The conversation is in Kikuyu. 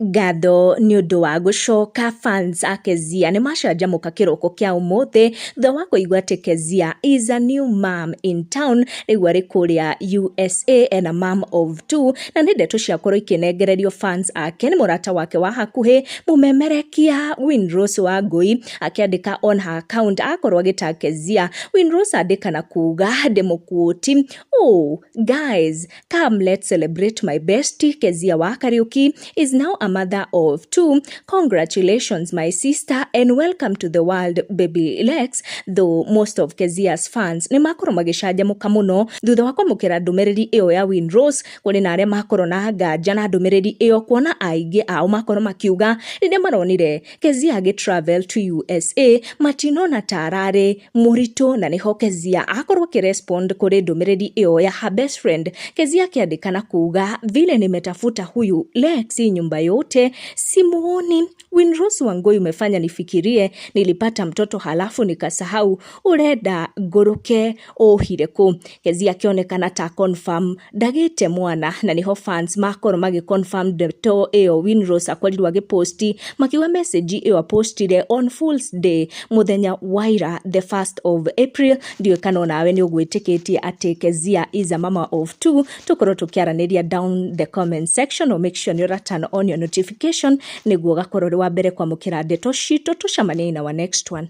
Ngatho nĩ ũndũ wa gũcoka, fans a Kezia nĩ macanjamũka kĩroko kĩa ũmũthĩ thutha wa kũigua atĩ Kezia is a new mom in town. Rĩu arĩ kũrĩa USA ena mom of two, na nĩ ndeto ciakorwo ikĩnengererio fans ake nĩ mũrata wake wa hakuhĩ, mũmemerekia Winrose Wangũi, akĩandĩka on her account akorwo agĩta Kezia. Winrose andĩka na kuga, ndĩmũkuũti, "Oh guys, come let's celebrate my bestie Kezia wa Kariuki is now a mother of two. Congratulations, my sister, and welcome to the world, baby Lex." Though most of Kezia's fans nĩ makorwo magĩcanjamũka mũno thutha wa kwamũkĩra ndũmĩrĩri ĩyo ya Winrose, kũrĩ na arĩa makorwo na nganja na ndũmĩrĩri ĩyo, kuona aingĩ ao makorwo makiuga rĩrĩa maronire Kezia agĩ travel to USA matinona ta ararĩ mũritũ. Na nĩho Kezia akorwo akĩrespond kũrĩ ndũmĩrĩri ĩyo ya her best friend. Kezia akĩandĩka na kuga, "Vile nimetafuta huyu Lex nyumba yote simuoni. Winrose Wangui, umefanya nifikirie nilipata mtoto halafu nikasahau. Urenda nguruke ũhire kũ?" Kezia akĩonekana ta confirm ndagĩte mwana, na nĩho fans makorwo magĩ confirm ndeto ĩyo Winrose akorirwo agĩposti, makiuga message ĩyo apostire on Fools Day, mũthenya wa ira, the 1st of April. Ndiũĩ kana onawe nĩ ũgwĩtĩkĩtie atĩ Kezia is a mama of two. Tũkorwo tũkĩaranĩria down the comment section, or make sure nĩ ũra turn on your notification nĩguo ũgakorwo ũrĩ wa mbere kwamũkĩra ndeto citũ. Tũcemanie in our next one.